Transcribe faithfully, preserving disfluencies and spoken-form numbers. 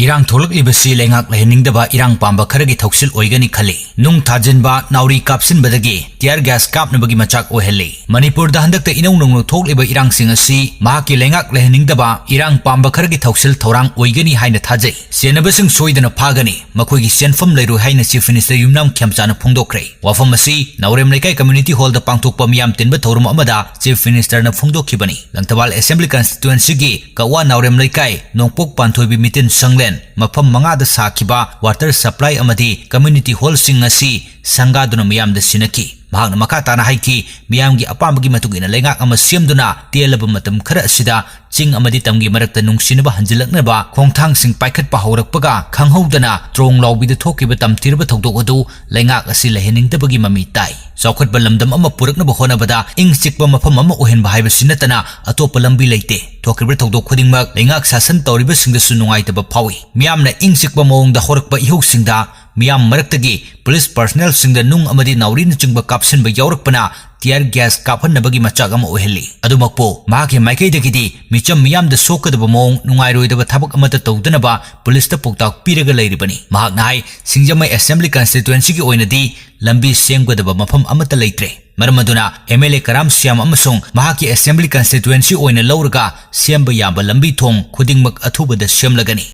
ꯏꯔꯥꯡ ꯊꯣꯛꯂꯛꯂꯤꯕꯁꯤ ꯂꯩꯉꯥꯛ ꯂꯩꯍꯟꯅꯤꯡꯗꯕ ꯏꯔꯥꯡ ꯄꯥꯝꯕ ꯈꯔꯒꯤ ꯊꯧꯁꯤꯜ ꯑꯣꯏꯒꯅꯤ ꯈꯜꯂꯤ꯫ ꯅꯨꯡ ꯊꯥꯖꯤꯟꯕ, ꯅꯥꯎꯔꯤ ꯀꯥꯞꯁꯤꯟꯕꯗꯒꯤ tear gas ꯀꯥꯞꯅꯕꯒꯤ ꯃꯆꯥꯛ ꯑꯣꯏꯍꯜꯂꯤ꯫ ꯃꯅꯤꯄꯨꯔꯗ ꯍꯟꯗꯛꯇ ꯏꯅꯧ ꯅꯧꯅ ꯊꯣꯛꯂꯤꯕ ꯏꯔꯥꯡꯁꯤꯡ ꯑꯁꯤ ꯃꯍꯥꯛꯀꯤ ꯂꯩꯉꯥꯛ ꯂꯩꯍꯟꯅꯤꯡꯗꯕ ꯏꯔꯥꯡ ꯄꯥꯝꯕ ꯈꯔꯒꯤ ꯊꯧꯁꯤꯜ ꯊꯧꯔꯥꯡ ꯑꯣꯏꯒꯅꯤ ꯍꯥꯏꯅ ꯊꯥꯖꯩ꯫ ꯆꯦꯟꯅꯕꯁꯤꯡ ꯁꯣꯏꯗꯅ ꯐꯥꯒꯅꯤ, ꯃꯈꯣꯏꯒꯤ ꯁꯦꯟꯐꯝ ꯂꯩꯔꯣꯏ ꯍꯥꯏꯅ Chief Minister ꯌꯨꯝꯅꯥꯝ ꯈꯦꯝꯆꯥꯅ ꯐꯣꯡꯗꯣꯛꯈ꯭ꯔꯦ꯫ ꯋꯥꯐꯝ ꯑꯁꯤ ꯅꯥꯎꯔꯦꯝ ꯂꯩꯀꯥꯏ Community Hallꯗ ꯄꯥꯡꯊꯣꯛꯄ ꯃꯤꯌꯥꯝ ꯇꯤꯟꯕ ꯊꯧꯔꯝ ꯑꯃꯗ Chief Ministerꯅ ꯐꯣꯡꯗꯣꯛꯈꯤꯕꯅꯤ꯫ ꯂꯪꯊꯕꯥꯜ Assembly Constituencyꯒꯤ ꯀꯛꯋꯥ ꯅꯥꯎꯔꯦꯝ ꯂꯩꯀꯥꯏ ꯅꯣꯡꯄꯣꯛ ꯄꯥꯟꯊꯣꯏꯕꯤ ꯃꯤꯇꯤꯟ ꯁꯪꯂꯦꯟ ꯃꯐꯝ ꯃꯉꯥꯗ ꯁꯥꯈꯤꯕ water supply ꯑꯃꯗꯤ community hallꯁꯤꯡ ꯑꯁꯤ ꯁꯪꯒꯥꯗꯨꯅ ꯃꯤꯌꯥꯝꯗ ꯁꯤꯟꯅꯈꯤ꯫ ꯃꯍꯥꯛꯅ ꯃꯈꯥ ꯇꯥꯅ ꯍꯥꯏꯈꯤ, ꯃꯤꯌꯥꯝꯒꯤ ꯑꯄꯥꯝꯕꯒꯤ ꯃꯇꯨꯡ ꯏꯟꯅ ꯂꯩꯉꯥꯛ ꯑꯃ ꯁꯦꯝꯗꯨꯅ ꯇꯦꯜꯂꯕ ꯃꯇꯝ ꯈꯔ ꯑꯁꯤꯗ ꯆꯤꯡ ꯑꯃꯗꯤ ꯇꯝꯒꯤ ꯃꯔꯛꯇ ꯅꯨꯡꯁꯤꯅꯕ ꯍꯟꯖꯤꯜꯂꯛꯅꯕ ꯈꯣꯡꯊꯥꯡꯁꯤꯡ ꯄꯥꯏꯈꯠꯄ ꯍꯧꯔꯛꯄꯒ ꯈꯪꯍꯧꯗꯅ ꯇ꯭ꯔꯣꯡ ꯂꯥꯎꯕꯤꯗ ꯊꯣꯛꯈꯤꯕ ꯇꯝꯊꯤꯔꯕ ꯊꯧꯗꯣꯛ ꯑꯗꯨ ꯂꯩꯉꯥꯛ ꯑꯁꯤ ꯂꯩꯍꯟꯅꯤꯡꯗꯕꯒꯤ ꯃꯃꯤ ꯇꯥꯏ꯫ ꯆꯥꯎꯈꯠꯄ ꯂꯝꯗꯝ ꯑꯃ ꯄꯨꯔꯛꯅꯕ ꯍꯣꯠꯅꯕꯗ ꯏꯪ ꯆꯤꯛꯄ ꯃꯐꯝ ꯑꯃ ꯑꯣꯏꯍꯟꯕ ꯍꯥꯏꯕꯁꯤ ꯅꯠꯇꯅ ꯑꯇꯣꯞꯄ ꯂꯝꯕꯤ ꯂꯩꯇꯦ꯫ ꯊꯣꯛꯈꯤꯕ ꯊꯧꯗꯣꯛ ꯈꯨꯗꯤꯡꯃꯛ ꯂꯩꯉꯥꯛ ꯁꯥꯁꯟ ꯇꯧꯔꯤꯕꯁꯤꯡꯗꯁꯨ ꯅꯨꯡꯉꯥꯏꯇꯕ ꯐꯥꯎꯏ꯫ ꯃꯤꯌꯥꯝꯅ ꯏꯪ ꯆꯤꯛꯄ ꯃꯑꯣꯡꯗ ꯍꯧꯔꯛꯄ ꯏꯍꯧꯁꯤꯡꯗ ꯃꯤꯌꯥꯝ ꯃꯔꯛꯇꯒꯤ police personnelꯁꯤꯡꯗ ꯅꯨꯡ ꯑꯃꯗꯤ ꯅꯥꯎꯔꯤꯅꯆꯤꯡꯕ ꯀꯥꯞꯁꯤꯟꯕ ꯌꯥꯎꯔꯛꯄꯅ tear gas ꯀꯥꯞꯍꯟꯅꯕꯒꯤ ꯃꯆꯥꯛ ꯑꯃ ꯑꯣꯏꯍꯜꯂꯤ꯫ ꯑꯗꯨꯃꯛꯄꯨ ꯃꯍꯥꯛꯀꯤ ꯃꯥꯏꯀꯩꯗꯒꯤꯗꯤ ꯃꯤꯆꯝ ꯃꯤꯌꯥꯝꯗ ꯁꯣꯛꯀꯗꯕ ꯃꯑꯣꯡ, ꯅꯨꯡꯉꯥꯏꯔꯣꯏꯗꯕ ꯊꯕꯛ ꯑꯃꯠꯇ ꯇꯧꯗꯅꯕ policeꯇ ꯄꯥꯎꯇꯥꯛ ꯄꯤꯔꯒ ꯂꯩꯔꯤꯕꯅꯤ꯫ ꯃꯍꯥꯛꯅ ꯍꯥꯏ, ꯁꯤꯡꯖꯃꯩ Assembly Constituencyꯒꯤ ꯑꯣꯏꯅꯗꯤ ꯂꯝꯕꯤ ꯁꯦꯝꯒꯗꯕ ꯃꯐꯝ ꯑꯃꯠꯇ ꯂꯩꯇ꯭ꯔꯦ꯫ ꯃꯔꯝ ꯑꯗꯨꯅ MLA ꯀꯔꯥꯝ ꯁ꯭ꯌꯥꯝ ꯑꯃꯁꯨꯡ ꯃꯍꯥꯛꯀꯤ Assembly Constituency ꯑꯣꯏꯅ ꯂꯧꯔꯒ ꯁꯦꯝꯕ ꯌꯥꯕ ꯂꯝꯕꯤ ꯊꯣꯡ ꯈꯨꯗꯤꯡꯃꯛ ꯑꯊꯨꯕꯗ ꯁꯦꯝꯂꯒꯅꯤ꯫